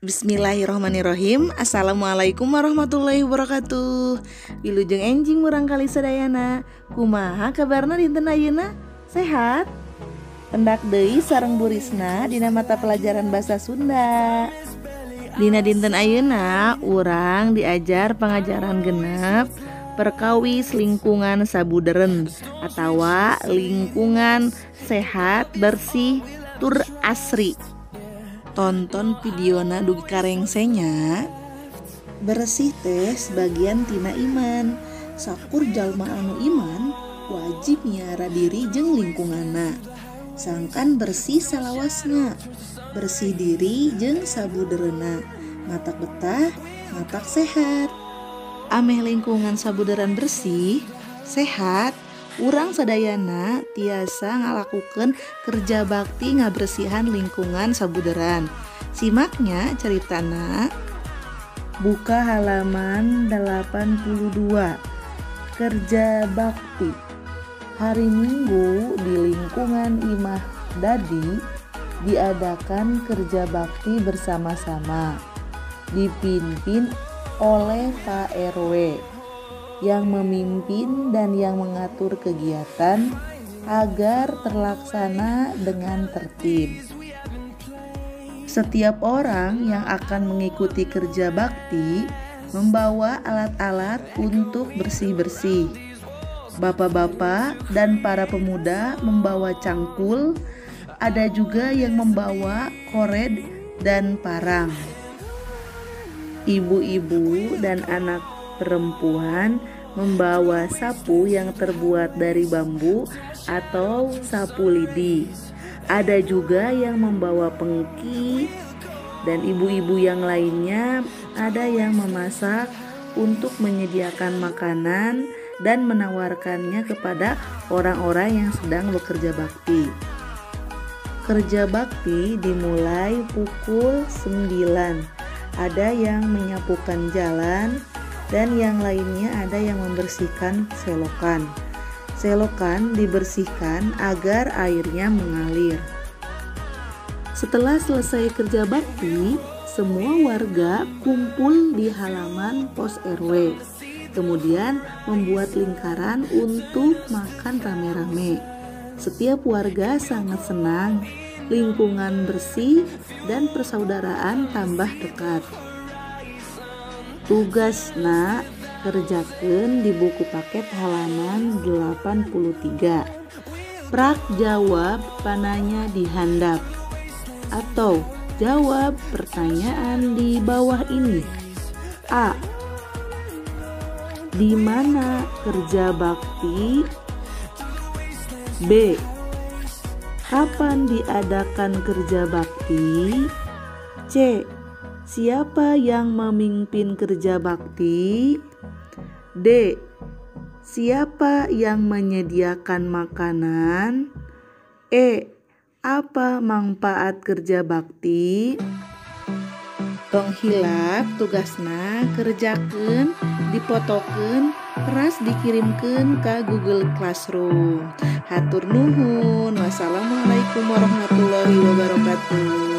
Bismillahirrohmanirrohim. Assalamualaikum warahmatullahi wabarakatuh. Wilujeng enjing murangkalih sadayana. Kumaha kabarna dinten ayeuna? Sehat? Pendak deui sareng Bu Risna dina mata pelajaran bahasa Sunda. Dina dinten ayeuna urang diajar pengajaran genep perkawis lingkungan sabuderen atawa lingkungan sehat bersih tur asri. Tonton videona dugi karengsenya. Bersih teh sebagian tina iman. Sakur jalma anu iman wajib miara diri jeung lingkunganna. Sangkan bersih salawasna, bersih diri jeung sabuderena, matak betah, matak sehat. Ameh lingkungan sabuderan bersih, sehat, urang sadayana tiasa ngalakukeun kerja bakti ngabersihan lingkungan sabuderan. Simaknya ceritana. Buka halaman 82. Kerja bakti. Hari Minggu di lingkungan Imah Dadi diadakan kerja bakti bersama-sama, dipimpin oleh Pak RW yang memimpin dan yang mengatur kegiatan agar terlaksana dengan tertib. Setiap orang yang akan mengikuti kerja bakti membawa alat-alat untuk bersih-bersih. Bapak-bapak dan para pemuda membawa cangkul, ada juga yang membawa kored dan parang. Ibu-ibu dan anak perempuan membawa sapu yang terbuat dari bambu atau sapu lidi. Ada juga yang membawa pengki, dan ibu-ibu yang lainnya ada yang memasak untuk menyediakan makanan dan menawarkannya kepada orang-orang yang sedang bekerja bakti. Kerja bakti dimulai pukul 9. Ada yang menyapukan jalan dan yang lainnya ada yang membersihkan selokan. Selokan dibersihkan agar airnya mengalir. Setelah selesai kerja bakti, semua warga kumpul di halaman pos RW. Kemudian membuat lingkaran untuk makan rame-rame. Setiap warga sangat senang, lingkungan bersih dan persaudaraan tambah dekat. Tugasna kerjakeun di buku paket halaman 83. Prak jawab pananya di handap atau jawab pertanyaan di bawah ini. A. Di mana kerja bakti? B. Kapan diadakan kerja bakti? C. Siapa yang memimpin kerja bakti? D. Siapa yang menyediakan makanan? E. Apa manfaat kerja bakti? Tong hilap tugasna kerjakeun, dipotokeun, teras dikirimkeun ka Google Classroom. Hatur nuhun. Wassalamualaikum warahmatullahi wabarakatuh.